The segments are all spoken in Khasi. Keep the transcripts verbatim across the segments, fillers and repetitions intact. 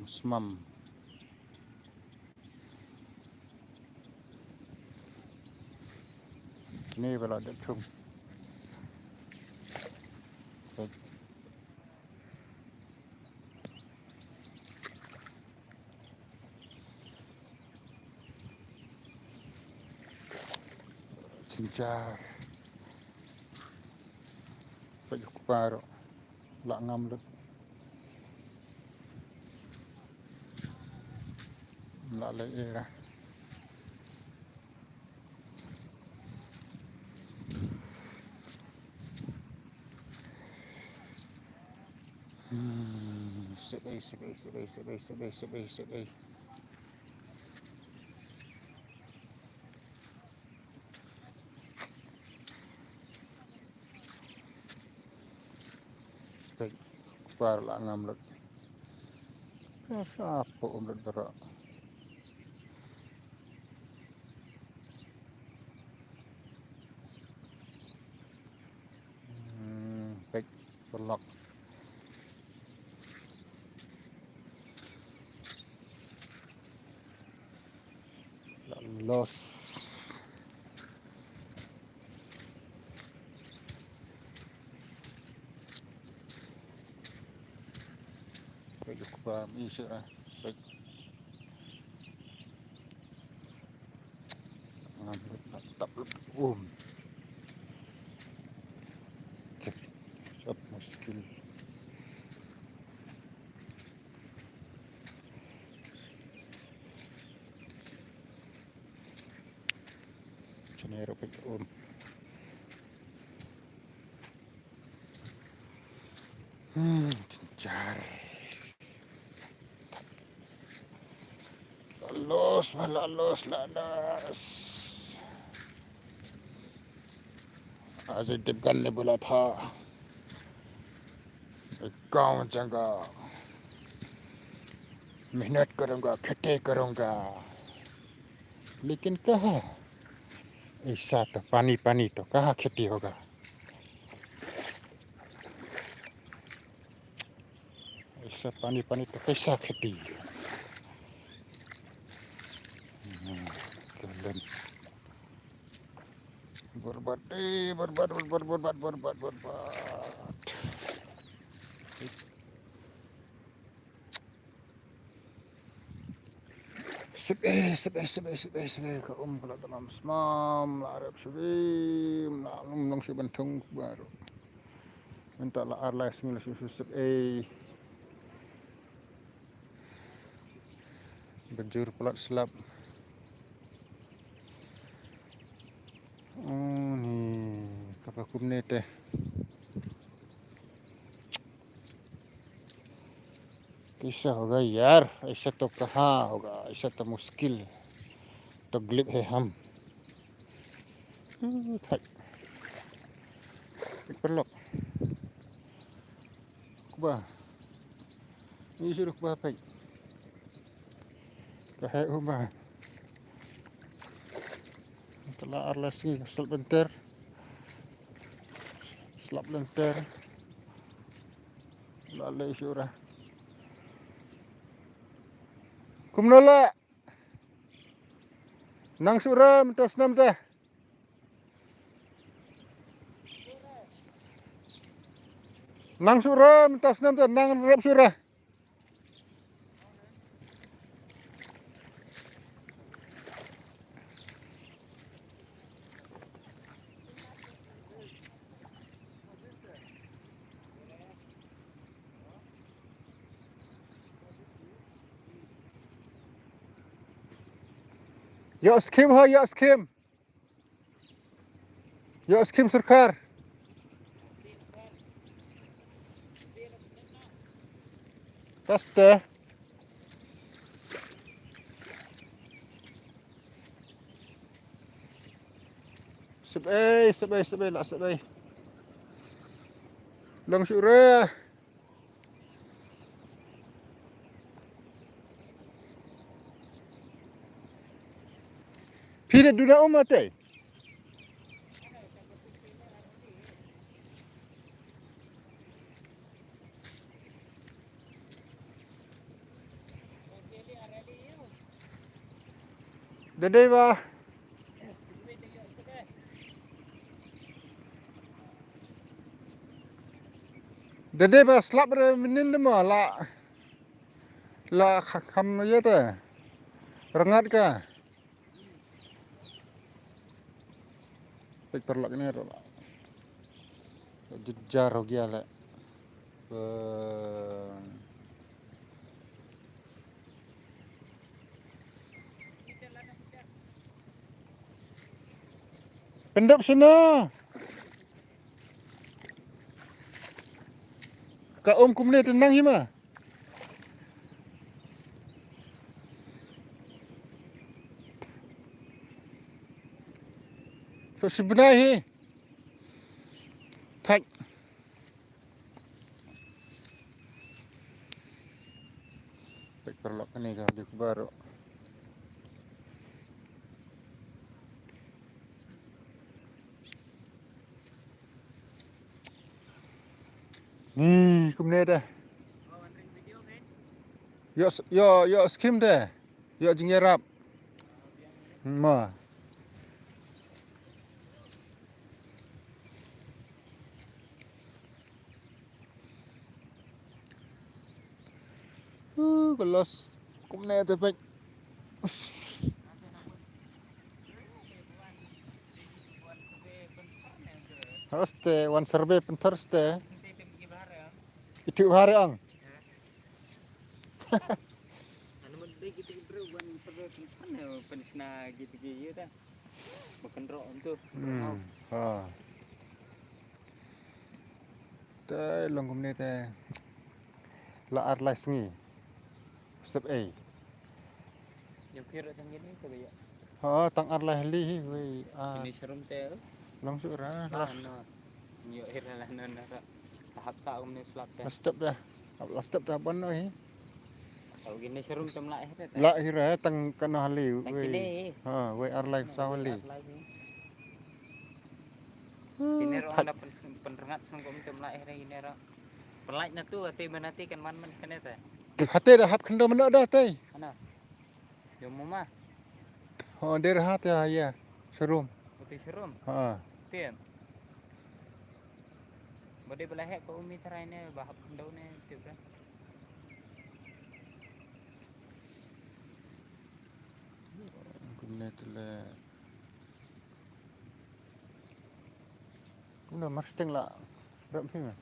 Smam. Kine ba la dep thung. Jynjar. Peit u kpa ruh la ngam lut. La leh ei ra. Hmm, sep ei, sep ei, sep ei, sep ei. Peit, u kpa ruh la ngam lut. Ka sha pok um lut baroh. Hmm, peit, paralok. La los. Peit u kpa mi sha. Peit. Ngam lut, la tap lut um. Sap muskil. Chane ruh peit um. Hmm, jynjar. La los, la los, la los. Ajay Devgan ne bola tha, "Gaon janga, mehnat karunga, kheti karunga." Lekin kaha? Aisa to pani pani to kaha kheti hoga? Aisa pani pani to kaisa kheti? Hmm, to len. Barbad, eh, barbad, barbad, barbad, barbad, barbad. Sep ei, sep ei, sep ei, sep ei, sep ei, ka um ka la tamam smam, la rep shuh, la long shuh ban thung baroh. Mynta la ar lai sngi la shu sep ei. Ba jur palat slap. Oh, ni kaba kumne te. Kaisa hoga yaar, aisa to kaha hoga, aisa to muskil. Taklif hai hum. Uh, thait. Thait paralok. Kba. Ni shu kba peit. Ka heh u ba. Te la ar la sngi slap lynter. Slap lynter. La leh shuh ra. Kumno la? Nang shuh ra mynta snem te. Nang shuh ra mynta snem te, nang rep shuh ra. Ïoh skim ho, ïoh skim. Ïoh skim sorkar. Taste. Sep ei, sep ei, sep ei, la sep ei. Long shuh re. Phi da duna um ate. Dei ba. Dei ba slap re mynnin de ma la. La kha-, kham ye te. Rangat ka. Pek paralok ne ro. Jejar ho gya le. Ba. Pyndep shano. Ka um kumne te nang hi ma. So sibna hi. Thak. Pek paralok kane ka di kubar. Ni kumne da. Yo, yo, yo skim da. Yo jingïarap. Ma. Uh, ka los kumne te pek. Haste wan survey pynthor ste. Itu bahari ang. Anu mesti gitu bro wan survey pynthor ne pynshna gitu gitu. Makan rok tu. Hmm. Ha. Te long kumne te. La ar lai sngi. Sep ei. Yang kira tang ini ke ya. Ha, tang ar lai li hi wei. Ah. Ini serum te. Long sura. Lah no. Yo ira lah no no. Tahap sa kumne slap te. Step dah. Hap la step da ban noh hi. Tau kine serum tam la hi. La hi ra tang kano hali. Tang wei. Kine. Ha, wei ar lai saw hali. Ar lai hi. Kine ro anda pen pen rengat sung kum tam la hi ra kine ro. Pelait na tu ati menati kan man man kene te. Hate da hap khendo meno da te. Ana. Yo mama. Ho der hate ya. Serum. Ati serum. Ha. Tem. Bade bela hek ko umi tharai ne bahap khendo ne tip da. Kumne tele. Kumne marsteng la. Rap hi ma.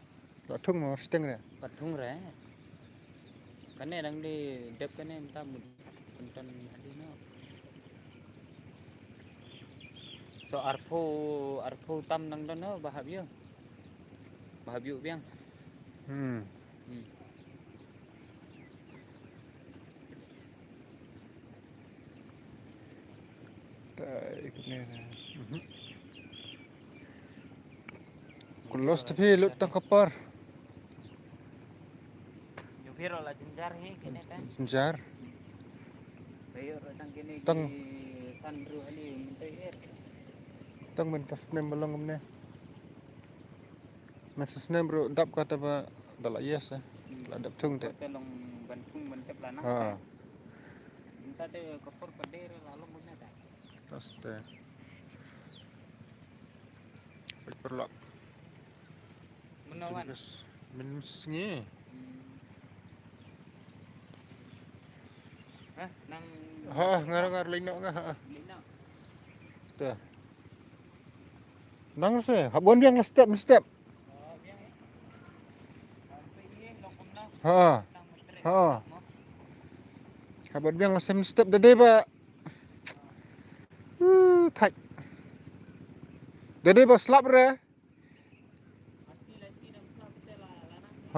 La thung marsteng re. Pat thung re. Kane dang di dep kane mta mut. Penton hadi no. So arphew arphew tam nang don no bahap yu. Bahap yu biang. Hmm. Hmm. Tai kumne. Mhm. Kulos te phi lut tang ka por. Jubir la jynjar hi kine te. Jynjar. Bayo ro tang kine. Tang. Ki san ru ali mentoi er. Tang men tas nem balong kumne. Mes snem ruh dap kata ba da la yes eh. Hmm. La dap thung te. Te long ban thung ban tep la nang. Ha. Sa. Minta te ka por pa der la long kumne ta. Tas te. Pek paralok. Meno wan. Min sngi. Hmm. Ha, nang. Ha, ngar ngar lino nga ha. Lino. Te. Nang se, hap wan biang step step. Ha. Ha. Hap wan biang step step da dei ba. Uh, thak. Da dei ba slap re.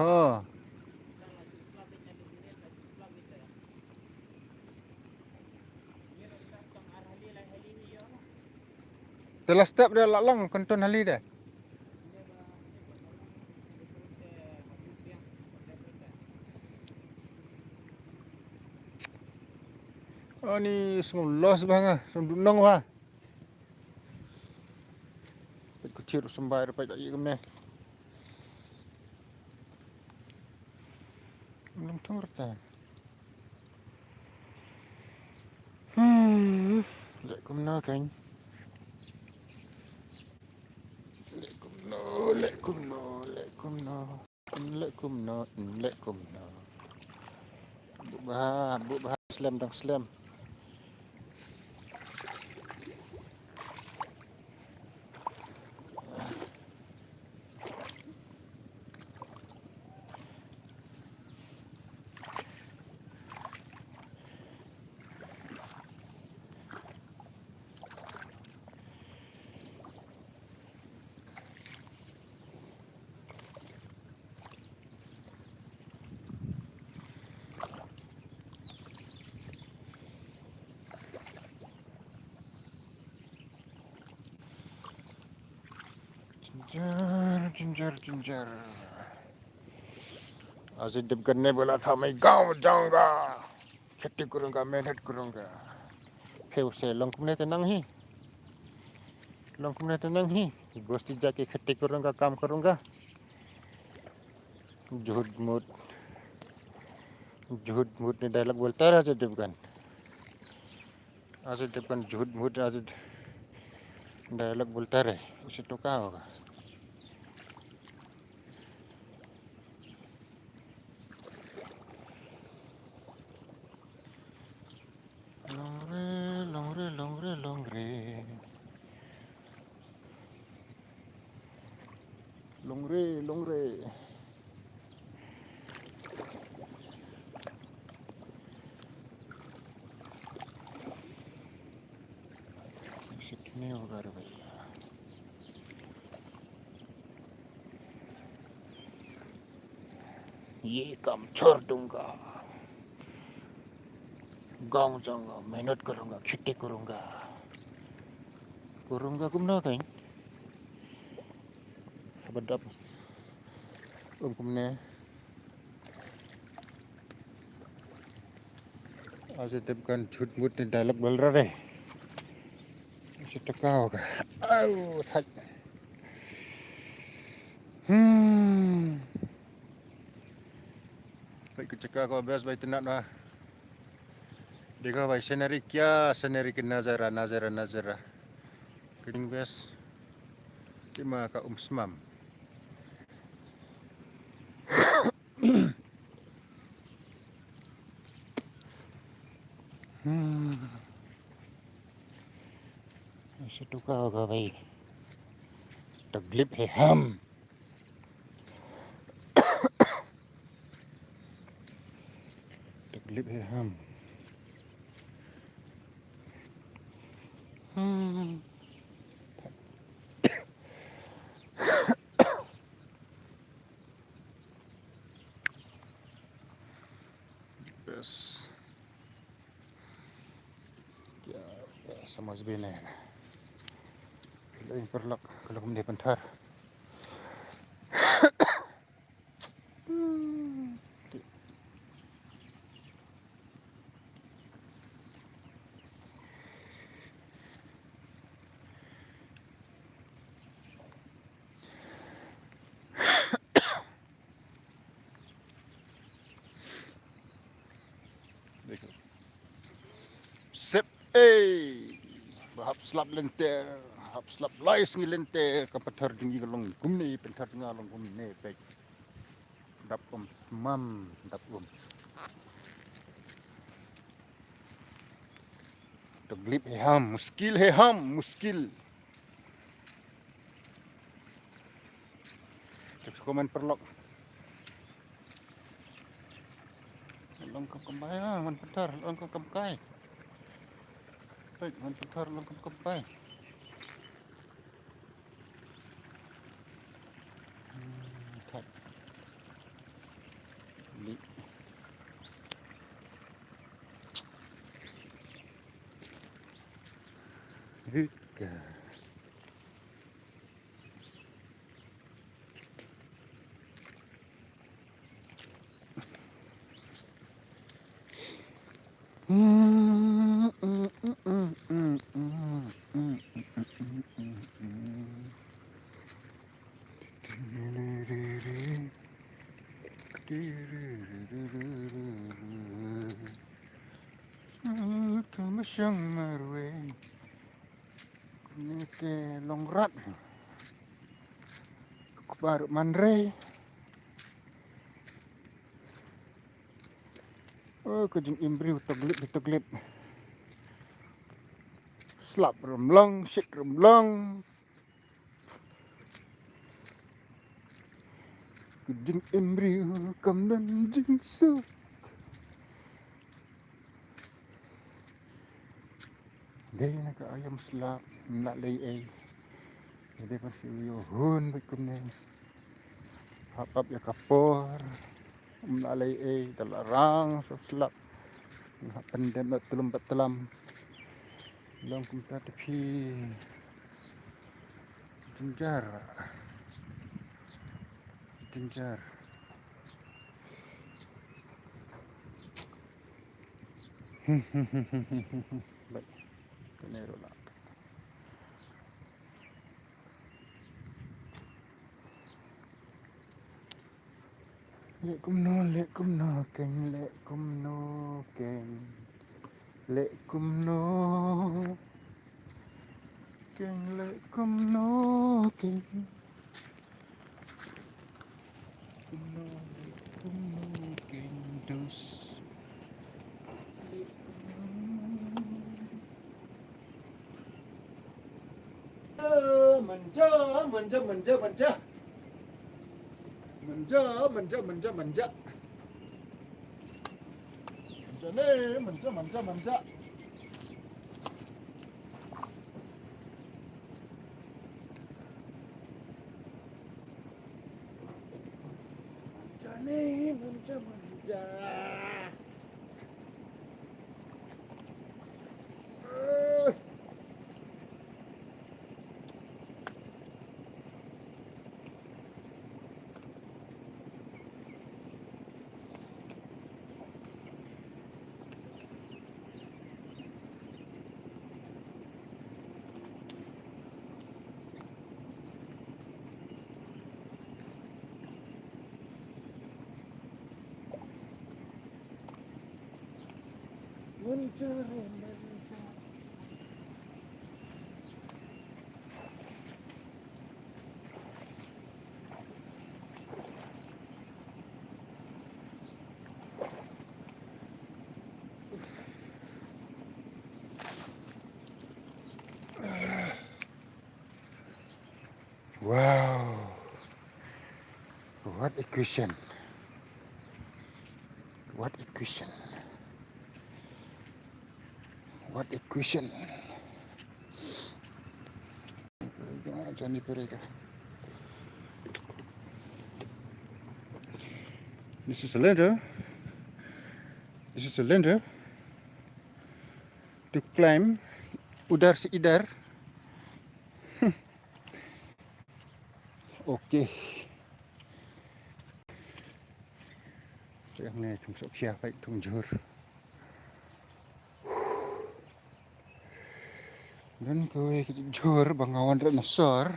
Ha. Te la step de la long kynton hali de. Ani sngewlos ba nga, sngewdunong ba. Peit ko thir symbai peit ïa kane. Ym thung rta. Hmm. Kumno kan? Leh kumno, leh kumno, leh kumno. Leh kumno, leh kumno. Buh bha, buh bha, slem dang slem. Ginger, ginger, ginger. Ajay Devgan ne bola tha, main gaon jaunga. Kheti karunga, mehnat karunga. Phir se long kumne te nang hi. Long kumne te nang hi. Gosti ja ke kheti karunga, kaam karunga. Jhut mut. Jhut mut ne dialogue bolta raha Ajay Devgan. Ajay Devgan jhut mut, Ajay dialogue bolta raha. Ise to kya hoga? Long re, long re, long re, long re. Long re, long re. Shit, nahi hoga re bhaiya. Ye kaam chhod dunga. Gaon jaunga, mehnat karunga, kheti karunga. Karunga kumno kan? Haba dap um kumne. Ajay Devgan jhut mut ne dialogue bol raha re. Ise to kya hoga? Au, thait. Hmm. Peit ka jaka kaba best ba itynnad ba. Dekho bhai, scenery kya scenery, ki nazara, nazara, nazara. Ka jingbest. Te ma ka um smam. Hmm. Ise to kya hoga bhai? Taklif hai hum. Taklif hai hum. Hmm. Best. Kya, kya samajh bhi nahi aa raha. Lei paralok, ka long kumne pynthor. Sep, eh, ba hap slap lynter, hap slap lai sngi lynter, ka pynthor jong ngi ka long kumne, pynthor jong nga long kumne, peit. Dap um smam, dap um. Taklif hai hum, mushkil hai hum, mushkil. Check sa ko man paralok. Long kam kam bai, ah, man pynthor, long kam kam kai. Peit, man pynthor, long kam kam bai. Hmm, thait. Li. Hika. Ka mashang marwei. Ni ke long rat. Kpa ruh man rei. Oh, ka jingim briew toglip, toglip. Slap ruh ym long, shit ruh ym long. Ka jingim briew kam don jingsuk. Dei na ka aïom slap, ym lah lei ei. Dei ban shu ïoh hun bad kumne. Hap ap ïa ka por. Ym lah lei ei, te la rang shu slap. Nga hap pyndem da tlum bad tlam. Long kumta te phi. Jynjar. Jynjar. Bad kane ruh lah. Leh kumno, leh kumno, keng leh kumno, keng leh kumno, keng leh kumno, keng. Kumno, kumno, keng dos. Manja, manja, manja, manja. Manja, manja, manja, manja. Manja ne, manja, manja, manja. Manja ne, manja, manja. Eh. Wow. What a question. What a question. What a question. Johnny Perega. This is a ladder. This is a ladder to climb. Udhar se idhar. Okay. Te hangne thung Sohkhia peit thung Jhur. Don kawei ka jhur ba nga wanrah na sor.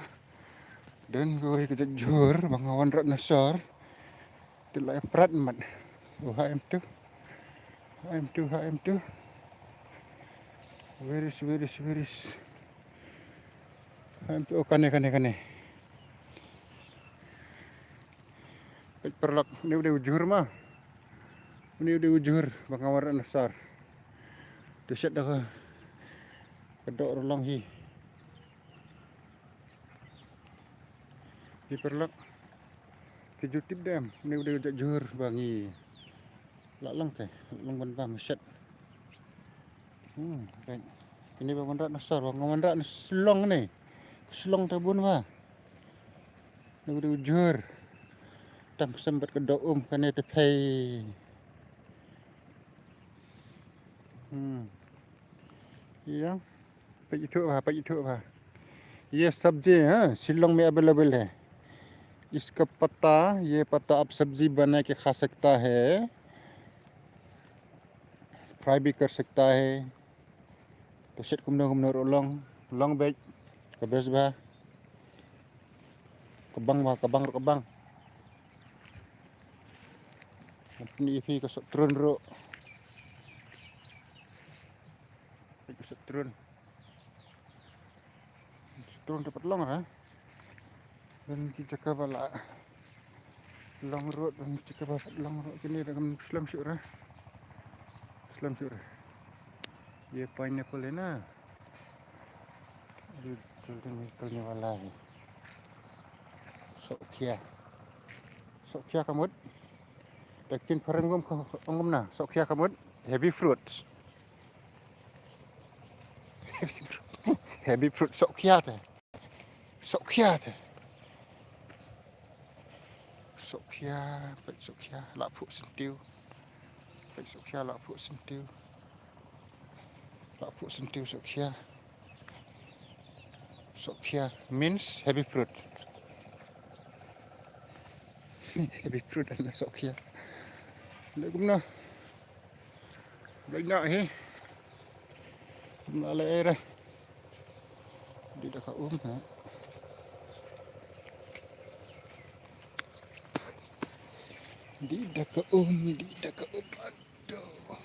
Don kawei ka jhur ba nga wanrah na sor. Te la ïaprat mat. Oh, ha em tu. Ha em tu, ha em tu. Where is, where is, where is? Ha em tu, oh, kane, kane, kane. Peit paralok, une u dei u jhur ma. Une u dei u jhur ba nga wanrah na sor. Te shet da ka, ka doh ruh long hi. Phi paralok, phi ju tip dem, une u dei u jhur ba ngi la long te, la long ban bam shet. Hmm, kane ba wanrah na sor, ba nga wanrah na shlong ne. Shlong te bun ba. Une u dei u jhur. Tang sem bad ka doh um kane te phei. Hmm. Ïa. Peit ïa tu ba, peit ïa tu ba. ये सब्जी है शिलोंग में अवेलेबल है। इसका पत्ता, ये पत्ता आप सब्जी बना के खा सकता है, फ्राई भी कर सकता है। Te shet kumno kumno ruh long, long beit, ka best ba. Ka bang ba, ka bang ruh ka bang. Ngan pyni ïa phi ka sohtrun ruh. Ka sohtrun. Tong te pat long ra. Don ki jaka ba la long ruh, don ki jaka ba pat long ruh, kine da kam slem shuh ra. Slem shuh ra. Ye pineapple hai na. Ye jildin ye kalne wala hai. Sohkhia. Sohkhia ka mut. Te ktien phareng ngum ka, ngum na. Sohkhia ka mut. Heavy fruit. Heavy fruit. Heavy fruit. Sohkhia te. Sohkhia te. Sohkhia, peit sohkhia, la phuh syntiew. Peit sohkhia, la phuh syntiew. La phuh syntiew sohkhia. Sohkhia means heavy fruit. Heavy fruit na sohkhia. Le kumno. Blei na hi. Kumno le era. Dih da ka um ha. Dih da ka um, dih da ka um. Aduh.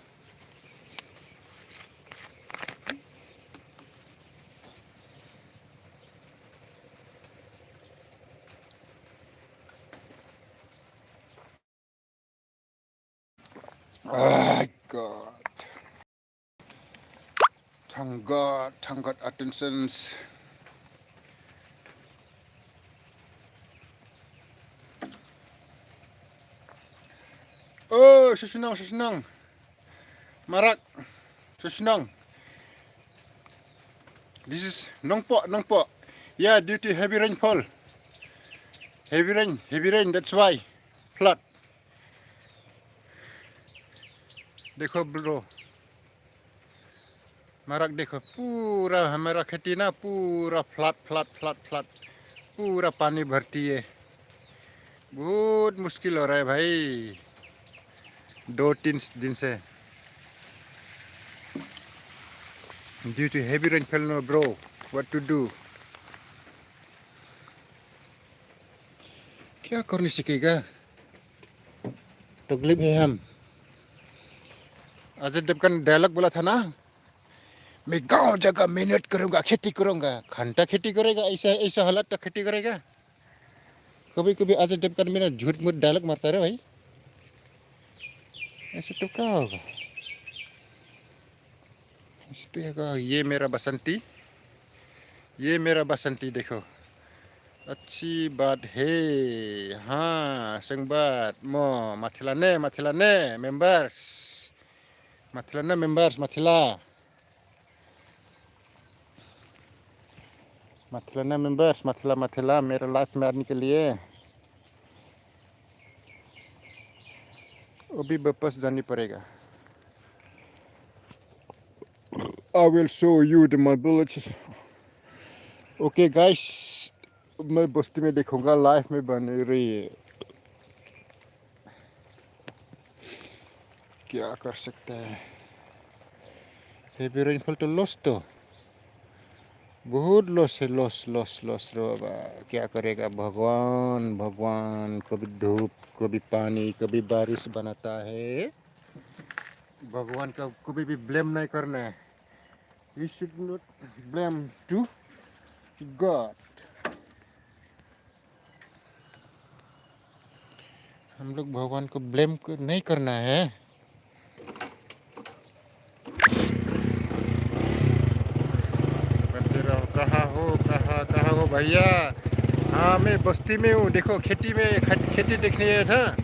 Oh God. Thank God, thank God, attentions. Oh, shishnong, shishnong. Marak, shishnong. This is Nongpoh, Nongpoh. Yeah, due to heavy rainfall. Heavy rain, heavy rain, that's why. Flood. देखो bro, Marak देखो, पूरा हमारा खेती ना पूरा flood, flood, flood, flood, पूरा पानी भरती है। बहुत मुश्किल हो रहा है भाई, दो तीन दिन से। Due to heavy rainfall, no bro, what to do? क्या करने सीखेगा? तकलीफ है हम। अजय देवगन डायलॉग बोला था ना, मैं गांव जाकर मेहनत करूंगा, खेती करूंगा। घंटा खेती करेगा, ऐसा, ऐसा हालत तो खेती करेगा। कभी कभी अजय देवगन भी ना झूठ मूठ डायलॉग मारता है रे भाई। ऐसे तो क्या होगा? Situ ya ka, ये मेरा बसंती, ये मेरा बसंती देखो। अच्छी बात है। हाँ, संगबाad mo, mathila ne, mathila ne, members. Mathila ne, members, mathila. Mathila ne, members, mathila, mathila, मेरा लाइफ में आने के लिए। अभी वापस जानी पड़ेगा। I will show you the my village. Okay guys, मैं बस्ती में दिखाऊंगा, लाइफ में बने रहिए। क्या कर सकते हैं, heavy rainfall तो loss तो बहुत loss है, loss, loss, loss रे बाबा। क्या करेगा भगवान, भगवान कभी धूप, कभी पानी, कभी बारिश बनाता है। भगवान का कभी भी ब्लेम नहीं करना है। We should not blame to God. हम लोग भगवान को ब्लेम नहीं करना है। कहाँ हो, कहाँ, कहाँ हो भैया? हाँ, मैं बस्ती में हूँ। देखो, खेती में, खे-, खेती देखने आया था।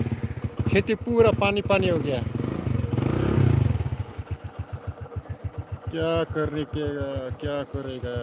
खेती पूरा पानी पानी हो गया। क्या करने के, क्या करेगा?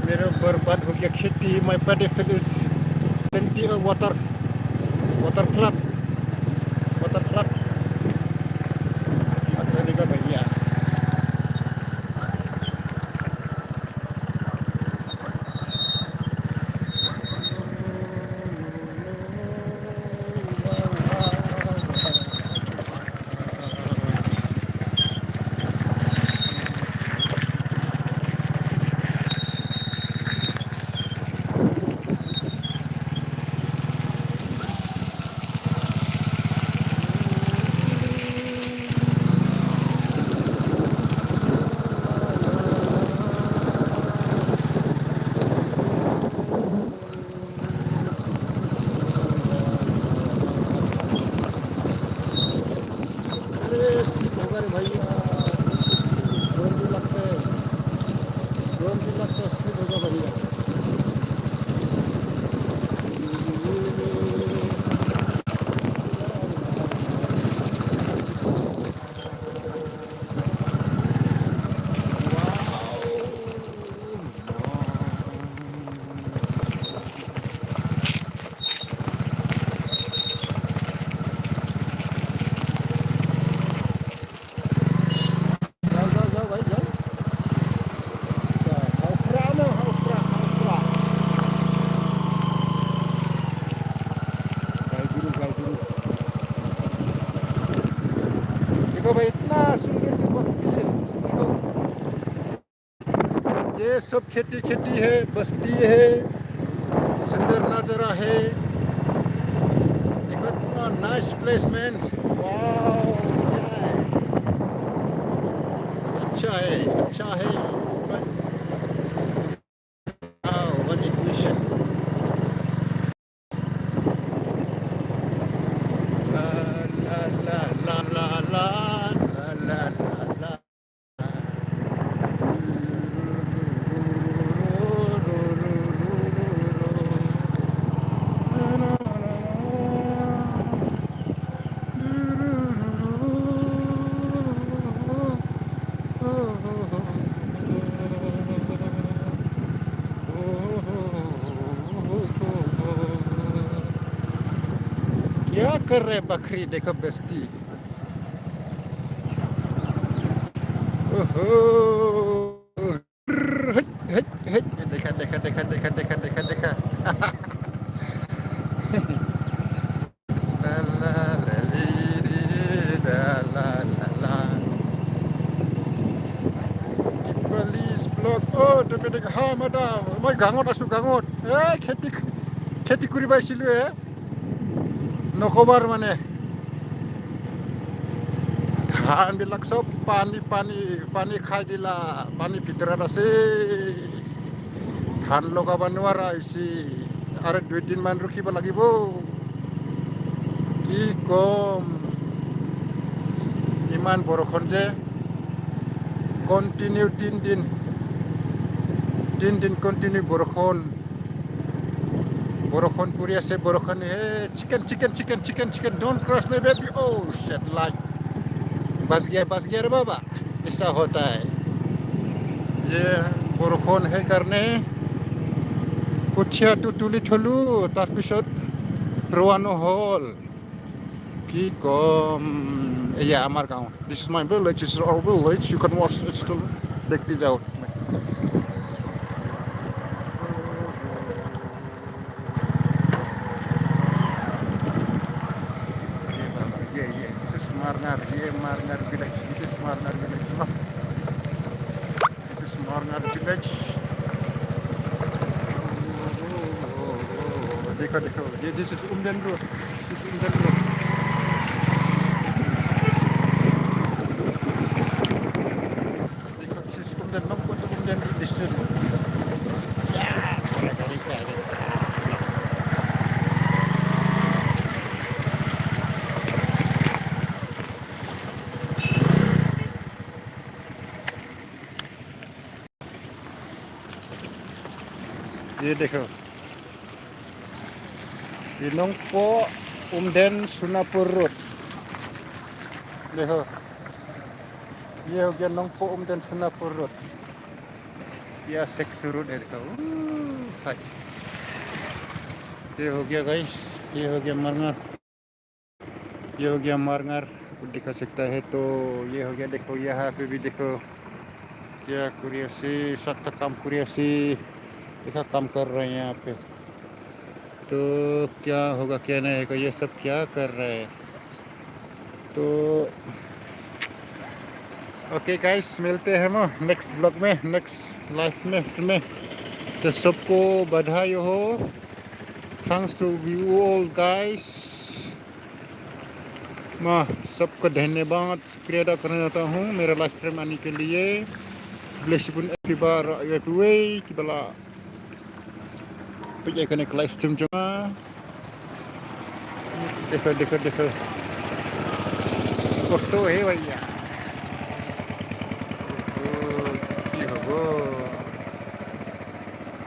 मेरा बर्बाद हो गया खेती, my paddy field is plenty of water, water flood, water flood। अरे, सीट होगा रे भैया, जोर भी लगता है, जोर भी लगता है, सीट होगा भैया। जाओ, जाओ, जाओ भाई, जाओ। अच्छा, हावड़ा ना, हावड़ा, हावड़ा। गाय गुरु, गाय गुरु। देखो भाई, इतना सुंदर सी बस्ती है। देखो। ये सब खेती, खेती है, बस्ती है, सुंदर नजारा है। देखो इतना nice placements। Wow, क्या है? अच्छा है, अच्छा है। Wow, what a vision। La, la, la, la, la, la, la, la, la, la। क्या कर रहे बकरी, देखो बेइज्जती। ओहो। हट, हट, हट। देखा, देखा, देखा। ला, ला, ला, ली, ली, ला, ला, ला, ला। Police block। Oh, automatic। Ha, madam। Moi gangot asu, gangot। Eh, kheti, kheti kuri bai silu, eh। Nokobar mane. Dhan bilak sob pani, pani, pani khai dila, pani bhitorat ase. Dhan logab nwarisi. Are dui din man rukhibo lagibo. Ki kom. Iman borokhon je. Continue tin din. Tin din continue borokhon। Borokhon puri ase, borokhon, hey, chicken, chicken, chicken, chicken, chicken, don't crush my baby। Oh, shit, light। बच गया, बच गया रे बाबा। ऐसा होता है। ये borokhon है करने। কঠীয়াটো তুলি থলো, তাৰপিছত ৰোৱা নহ'ল। কি কম, এয়া আমাৰ গাঁও। This is my village, this is our village, you can watch it still। দেখতে যাও। ये बाबा, ये, ये, this is Marngar, ये Marngar village, this is Marngar village। This is Marngar village। देखो, देखो, ये this is Umden road। This is Umden road। देखो, this is Umden, Nongpoh to Umden road, this is। ये देखो, ये नोंगपोह उमडेन सोनापुर रोड। देखो, ये हो गया नोंगपोह उमडेन सोनापुर रोड। या सेक्स रोड है, देखो। ये हो गया गाइस, ये हो गया मरंगर, ये हो गया मरंगर। दिखा सकता है तो ये हो गया, देखो यहाँ पे भी देखो क्या कुरियसी, सख्त काम कुरियसी, ऐसा काम कर रहे हैं यहाँ पे। तो क्या होगा क्या नहीं होगा, ये सब क्या कर रहे हैं। तो ओके गाइस, मिलते हैं हम नेक्स्ट ब्लॉग में, नेक्स्ट लाइव में, इसमें। तो सबको बधाई हो। Thanks to you all guys। मैं सबको धन्यवाद, शुक्रिया अदा करना चाहता हूँ मेरा लाइव स्ट्रीम आने के लिए। Bless you pun everybody, everywhere, ki bala pejai kane ka live stream jong nga. देखो, देखो, देखो। फोटो है भैया। ओ, की हबो?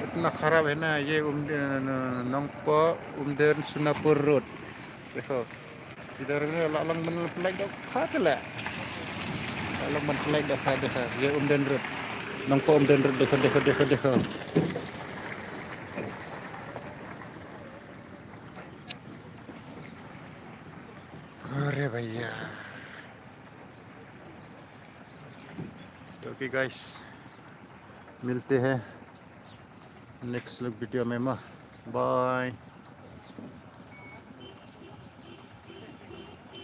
इतना खराब है ना ये उम-, न-, न-, नंगपो उमदेन सुनापुर रोड। देखो। Idaw re la long ban pynlait da pha te la. La long ban pynlait da pha, देखो, ये उमदेन रोड। नंगपो उमदेन रोड, देखो, देखो, देखो, देखो। अरे भैया। तो ओके गाइस, मिलते हैं नेक्स्ट लोग वीडियो में। बाय।